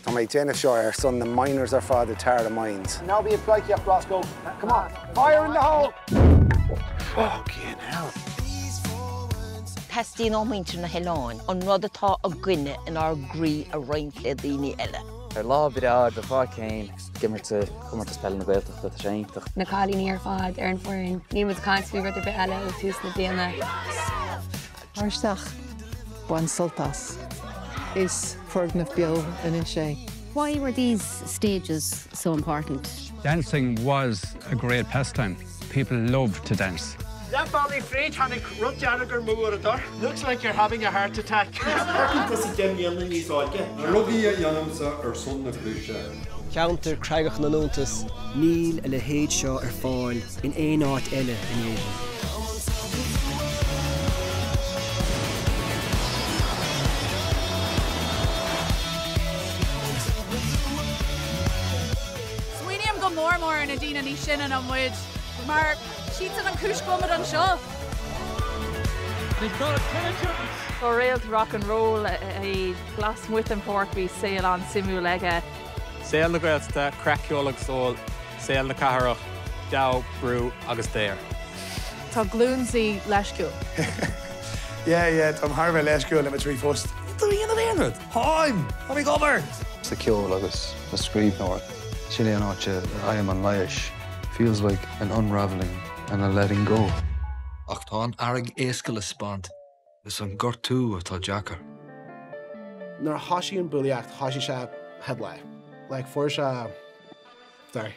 Tá mé ag déanamh seo ar son na miners ar fad i Tara Mines. Ná bí ag pleidhcíocht, Roscoe. Come on. Fire in the hole! Fucking hell. Teastaíonn ó mhuintir na hoileáin an rud atá againne inár gcroí a roinnt le daoine eile. Ar lá breá i do pháirc féin ag imirt i Comórtas Peile na Gaeltachta, tá sé iontach. Na cailíní ar fad ar an bhfoireann, níl muid ag caint faoi rud ar bith eile ó tús na bliana. Tar isteach, bain sult as. Is foirgneamh beo anois é. Why were these stages so important? Dancing was a great pastime. People loved to dance. Leath bealaigh fríd tháinig rud dearg ar m'uaireadóir. Looks like you're having a heart attack. Ceapann tusa 10 mbliana níos óige. Na rudaí a dhéanaimse ar son na gluaise. Ceantar Creagach na nIontas. Níl a leithéid seo ar fáil in aon áit eile in Éirinn. Smaoiním go mór mór ar na daoine níos sine ná muid mar siadsan an chúis go bhfuilimid anseo. Ba réalt rock and roll é. Lasmuigh den pháirc bhí saol an-suimiúil aige. Saol na Gaeltachta, craic, ceol agus ól, saol na cathrach, deabhadh, brú agus daor. Tá Glúin Z leisciúil. Yeah, yeah, táim thar a bheith leisciúil le mo thrí phost. Níl tú a dhéanamh aon rud! Táim! Táim ag obair! Sa cheol agus sa scríbhneoireacht. Sin é an áit a fhaighim an leigheas. Feels like an unravelling and a letting go. Ach tá an fhearg éasca le 'speáint. Is an gortú atá deacair. Nuair a thosaigh an bulaíocht, thosaigh sé chéad lá. Like, fuair sé, sorry.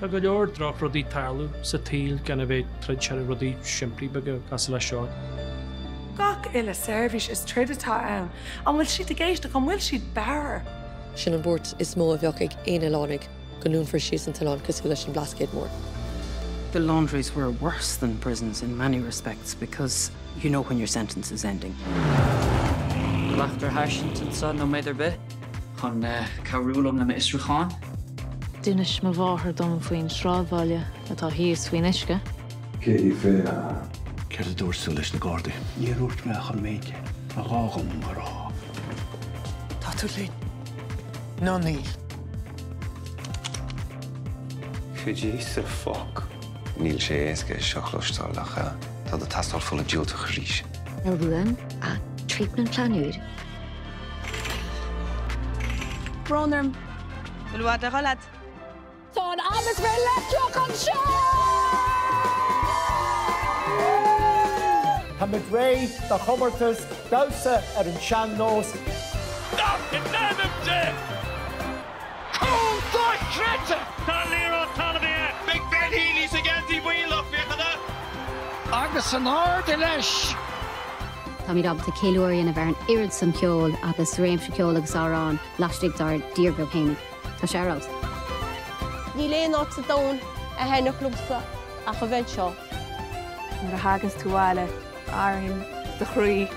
Tá go leor drochrudaí ag tarlú sa tsaol gan a bheith ag troid ar rudaí simplí beaga cosúil leis seo. Gach uile seirbhís is troid atá ann. An bhfuil siad ag éisteacht? An bhfuil siad bodhar? Sin an buairt is mó a bheadh ag aon oileánaigh, go ndúnfar síos an t-oileán cosúil leis an Blascaod Mór. The laundries were worse than prisons in many respects because you know when your sentence is ending. Bleachtaire Sháirsint anseo nóiméad ar bith chun cabhrú liom le m'fhiosrúchán. D'inis mo mháthair dom faoin sráidbhaile atá thíos faoin uisce. Cé hí féin? Céard a dúirt tú leis na Gardaí? Níor dhúirt mé ach an méid ba ghá dhom a rá. Tá tú linn. Nó níl. Go dtí sa foc. Níl sé éasca é seo a chloisteáil ach tá do tástáil fola diúltach arís. Ar bhuaim a treatment plan úd. Brón orm. Bhfuil i bhfad le dhul agat? Tá an atmaisféar leictreach anseo! Táimid réidh do chomórtas damhsa ar an sean-nós. In ainm Dé! Cúl dochreidte! Tá an liathróid talamh aige. Beidh Ben Healy sa gheansaí buí lucht féachana. Agus in airde leis! Táimid ábalta ceiliúradh a dhéanamh ar an oiread san ceoil agus réimse ceoil agus amhrán laistigh dár dtír bheag fhéinig. Tá sé ar fheabhas. Níl aon áit sa domhan a thaitneodh liomsa ach a bheith anseo. Nuair a thaganns tú abhaile, athraíonn do chroí.